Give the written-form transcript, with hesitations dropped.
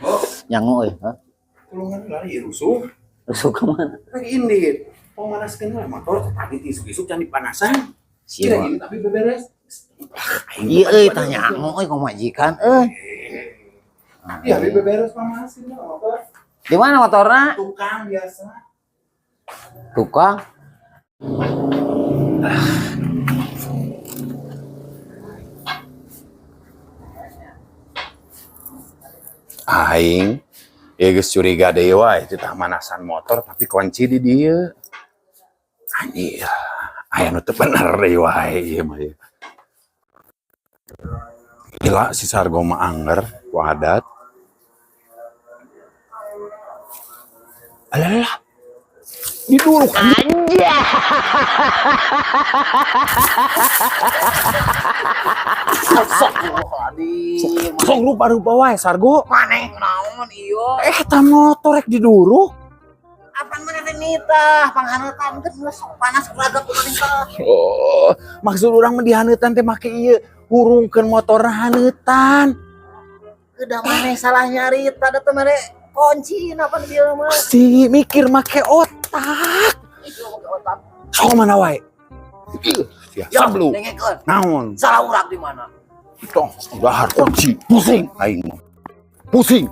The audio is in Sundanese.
Oh, Nyangu euy, hah? Tulungan lari rusuh. Rusuh ka mana? Lagi indit. Pemanaskeun lah motor tadi isuk-isuk can dipanasan. Sia. Kira gini tapi beberes. Iya euy, tah nyangu euy ka majikan euy. Iya, tapi beberes panasin lah motor. Di mana motorna? Tukang biasa. Tukang. Aing ya geus curiga deui wae teh manasan motor tapi kunci di dieu. Anjir, aya nu teu bener deui wae ieu mah ieu. Gila si Sargo mah anger ku adat. Alah, alah. Diduruk anjir. Astagfirullahaladzim. Sok rupa-rupa wae, Sargo. Maneh naon ieu? Eh, eta motor rek diduruk. Apaan maneh teh nitah panghaneutan geus sok panas kulaga ku maneh teh. Oh, maksud urang mah dihaneutan teh make ieu hurungkeun motorna haneutan. Kedah maneh salah nyarita da teh maneh kunci apa dia mah. Si mikir make otak. Itu make otak. Sok mana wae? Ya, sablu. Dengekeun. Naon? Salah urang di mana? Tong, dahar kunci. Pusing aing mah. Pusing.